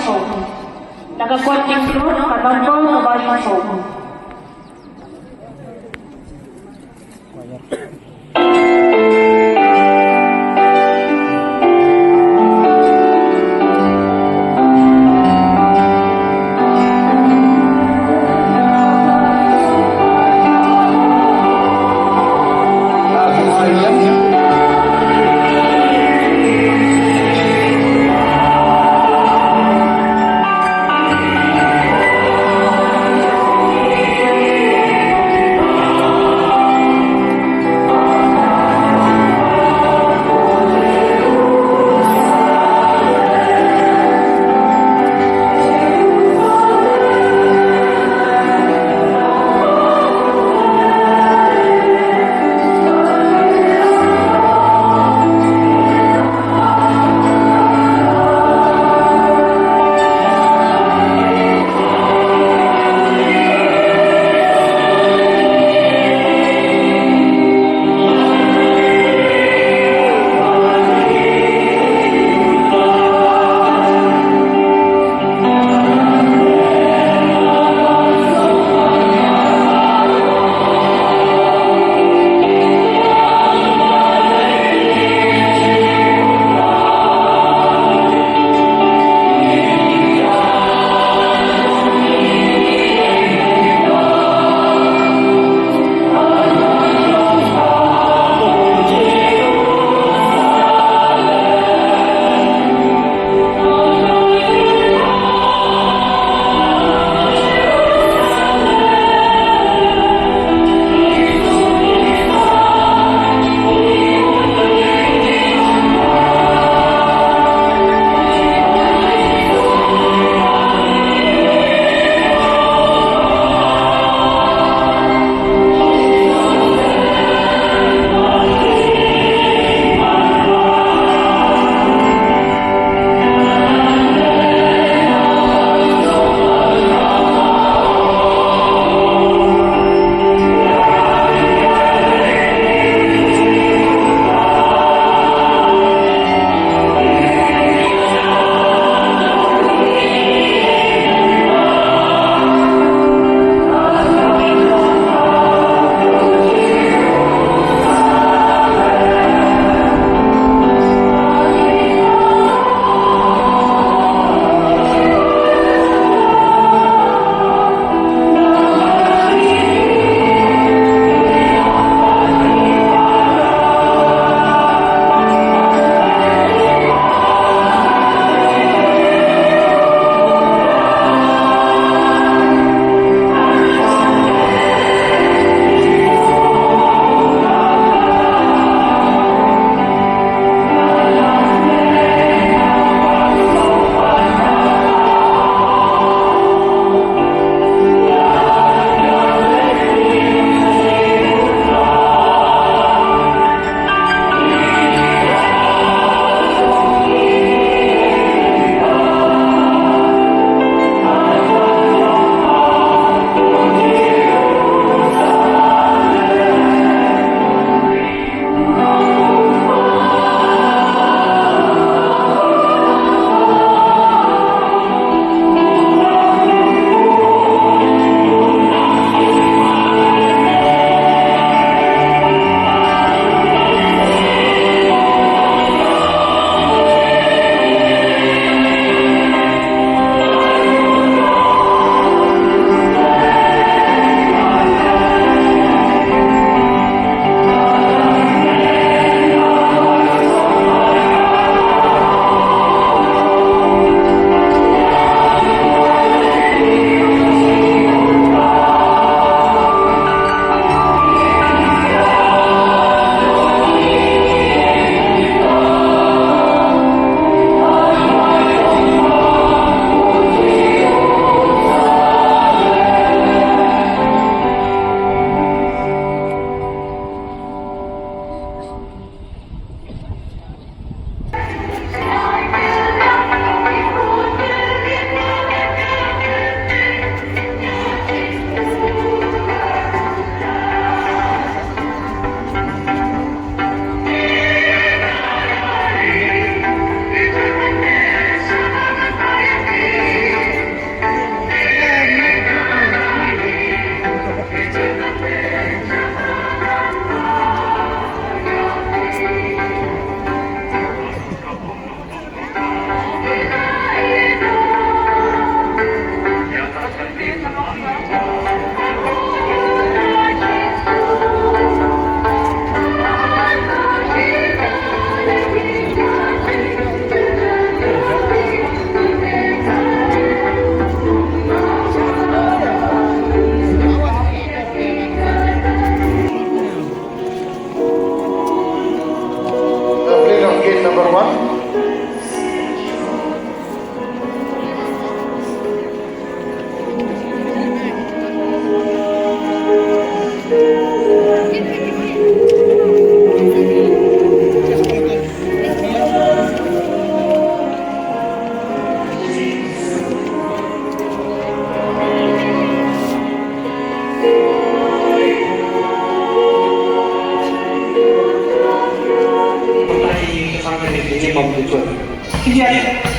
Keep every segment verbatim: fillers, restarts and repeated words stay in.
Na ka kot jingkut ka nombor kaba shiphew.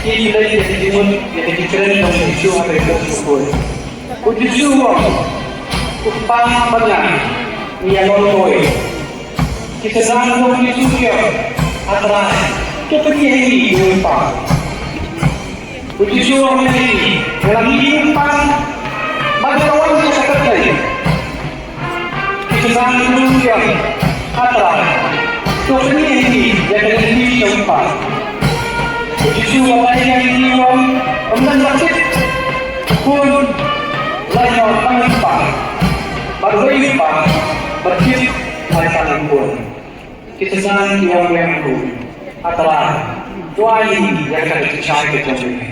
Ki leit ïa ka jingmut ïa ka jingkren jong u Jisu ha ka ïing ka jingkhuslai. U Jisu u ong, u kpa bad nga ngi ïa lor kawei. Ki tynrai jong u Jisu ki ong, A Trai, to pyni ha ngi ïa u Kpa. U Jisu u ong ïa ki, nga la mih na u Kpa bad nga la wan sha ka kyrteng. Ki tynrai jong u Jisu ki ong, A Trai, to pyni ha ngi ïa ka lynti jong u Kpa. U Jisu u ong ïa ki, u ong, ym don ba tip, Khun la ïoh tang u Kpa, bad uwei u Kpa ba tip la ïoh tang u Khun. Ki tynrai ki ong ïa u, A Trai, to ai ïa kane ka jingshai ka jong me.